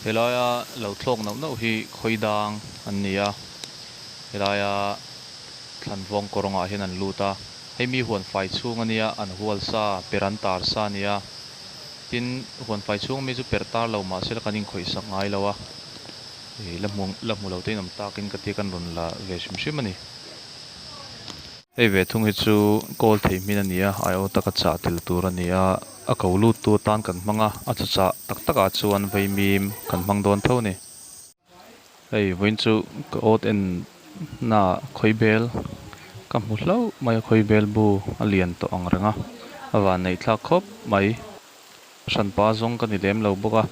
Helaia lo thlawk nauh nauh hi khawi dang an ni a helaia thlan vawng kawr rawngah hian an lut a hei mi huan fai chhung ania an hual sa per an tar sa a ni a tin huan fai chhung ami chu per tar lo mahse la kan inkhawih sak ngai lo a ih la hmu la hmu lo te in awm takin ka tia kan rawn la ve hrim hrim a ni. Hei ve thung hi chu kawl thei hmin a ni a aiawh taka chah tel tur a ni a a ko lut tu atan kan hmang a a chawchah tak takah chuan vaimim kan hmang dawn tho a ni. Hei vawiin chu ka awt en naah khawi bel ka hmu hlauh mai a khawi bel bu a lian tawh ang reng a a van neih thlak khawp mai. Hranpa zawng ka ni lem lo bawk a,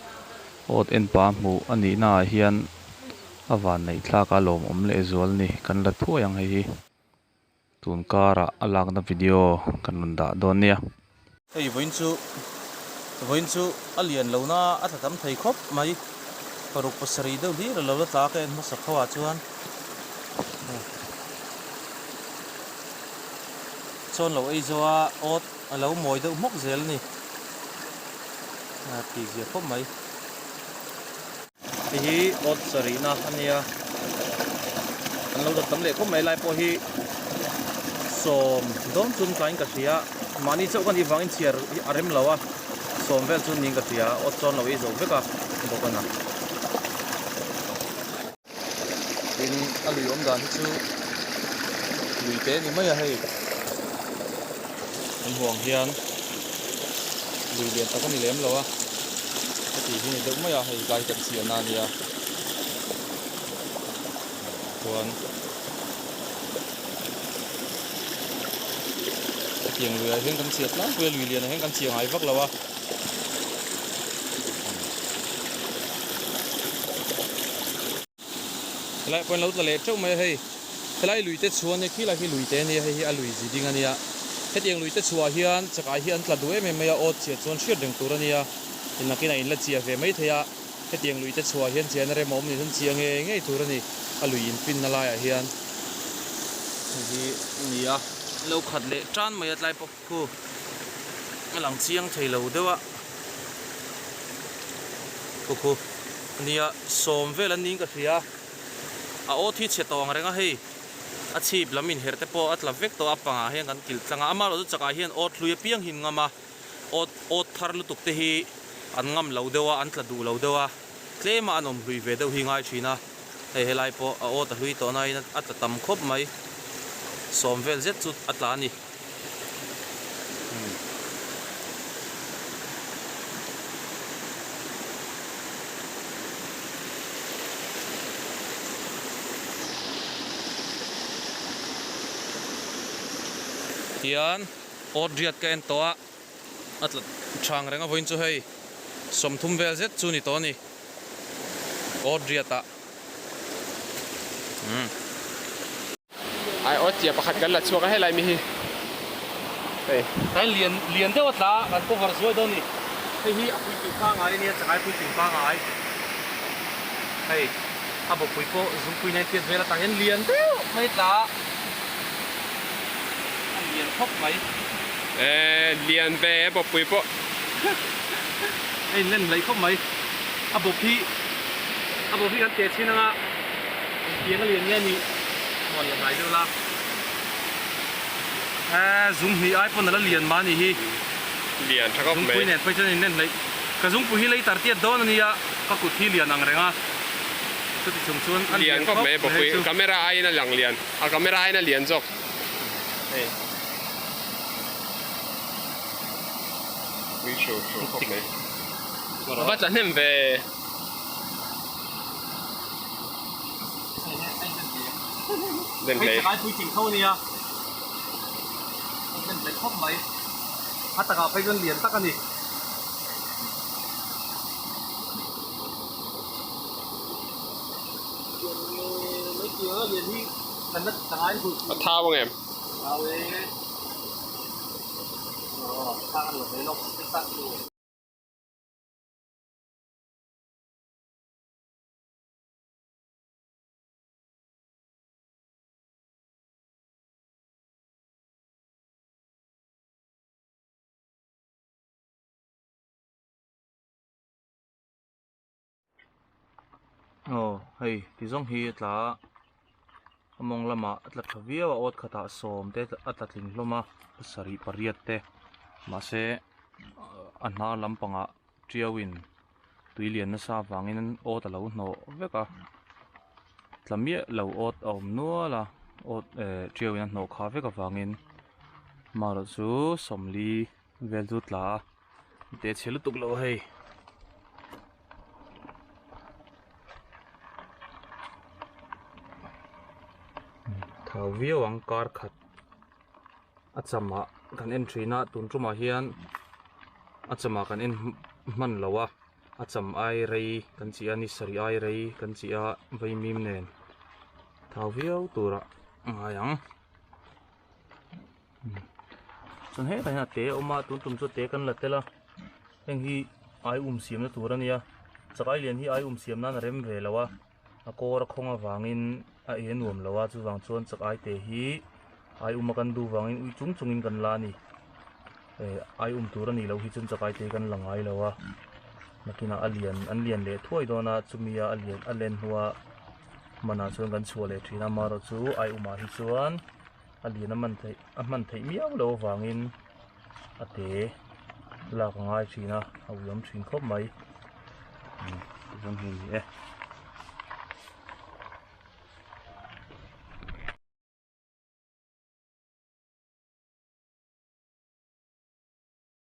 awt en pa hmuh a nih naah hian a van neih thlak a lawmawm lehzual ni kan la thuai ang hei hi. Tun karah a lakna video kan rawn dah dawn nia. Hei vawiin chu vawiin chu a lian lo na a tla tam thei khawp mai paruk pasarih deuh hlir a lo la tla ka en hmasa kho ah chuan chawn lo ei zo a awt a lo mawi deuh hmawk zel a ni a tih zia khawp mai. Hei hi awt sarihna a nia an lo dat tam leh khawp mai lai pawh hi sawm dawn chun tlaiin ka hria mahni chauh ka nih vangin chhiar hi a rem lo a sawm vel chu niin ka hria awt chuan lo ei zo vek a bawk a na. Tin a lui awm dan hi chu lui te ni mai a hei kan hmuh ang hian lui lian tak a ni lem lo a heti hi ni deuh mai a hei lai kan chiahna a nia chuan hetiang luiah hian kan chiah tlangpui a lui lianah hian kan chiah ngai vak lo a. Helai pawhin lo tla leh teuh mai a hei helai lui te chhuah ania khilai khi lui te ania hei hi a lui zi ding ania hetiang lui te chhuah hian chakai hi an tla duh em em mai a awt chiah chuan hriat reng tur ania inlakin a inla chiah ve mai thei a hetiang lui te chhuah hian chiahna rem a awm ni chuan chiah ngei ngei tur ani a lui inpinna laiah hian hei hi ania lo khat leh tan mai a tlai pawh Khu a lang chiang thei lo deuh a khu khu nia sawm vel an niin ka hria a aw thi chhe tawh ang reng a hei a chhip lam inherh te pawh a tla vek tawh a pangah hian kan kilh tlang a amaherawh chu chakah hian aw thlui apiang hi an ngam a aw aw thar lutuk te hi an ngam lo deuh a an tla duh lo deuh a tlem a an awm hlui ve deuh hi ngai thin a hei helai pawh a aw ta hlui tawh na in a tla tam khawp mai sawm vel zet chu a tla a ni. Hian awt riat ka en tawh a a tla thang reng a vawiin chu hei 30 vel zet chu ni tawh a ni awt riat ah. Ai aw tia pakhat kan la chhuak a helai mi hi hei. Tlai lian lian deuh a tla a kan cover zuai dawn a ni. Hei hi a puitling pangai a nia changai puitling pangai hei a bawpui pawh zungpui nen tiat vel atang hian lian deuh mai tla a a lian khawp mai. E lian ve e bawpui pawh. A inlen hleih khawp mai a bawp hi a bawp hi kan teh chhin anga. Engtiang a lian nge nih muan la hnai deuh la. Eee zung hnih ai pawn a la lian mah a nih hi. Lian tha khawp mai. Zungpui nen phei chuan in len hleih. Ka zungpui hi lei tar tiat dawn a nia, ka kut hi lian ang reng a. Chuti chung chuan a lian khawp mai bawpui. Camera aiin a lang lian. A camera aiin a lian zawk. Hei. Pui hru hru khawp mai. A va tla hnem ve. Den hlei. Hei puitling tho ania. Den hlei khawp mai. A takah phei chuan lian tak a ni. A thau ang em? Thau e. Aw, thang an lo hlei lawk. Aw hei ti zawng hi a tla a a mawng lamah a tla tha viau a awt khatah sawm te a tla tling hlawm a pasarih pariat te mahse a hnar lampangah tiauin tui lian nasa avangin awt a lo hnawh vek a tla miah lo awt a awm nual a awt eh tiauin a hnawh khah vek avangin marawh chu sawmli vel chu tla a teh chhe lutuk lo hei. Thau viau ang kar khat a chamah kan en thin a tun tumah hian a chamah kan en hman lo a a cham ai rei kan chi a ni sarih ai rei kan chi a vaimim nen thau viau turah a ngai ang. Chuan hetah hian a te a awm a tun tum chu te kan la tel a heng hi ai um siamna tur a nia chakai lian hi ai um siam nan a rem ve lo a a kawr a khawng avangin a e nuam lo a chuvang chuan chakai te hi ai um a kan duh vangin ui chung chungin kan la a ni eh ai um tur a nih loh hi chuan chakai te hi kan la ngai lo a nakinah a lian an lian leh thuai dawn a chumi a a lian a len hnuah hmanah chuan kan chhuah leh thin a amaherawhchu ai um ah hi chuan. A lian a man theih a hman theih miau loh avangin a te lak a ngai thin a a ui awm thin khawp mai umm tichuan hei a ni e.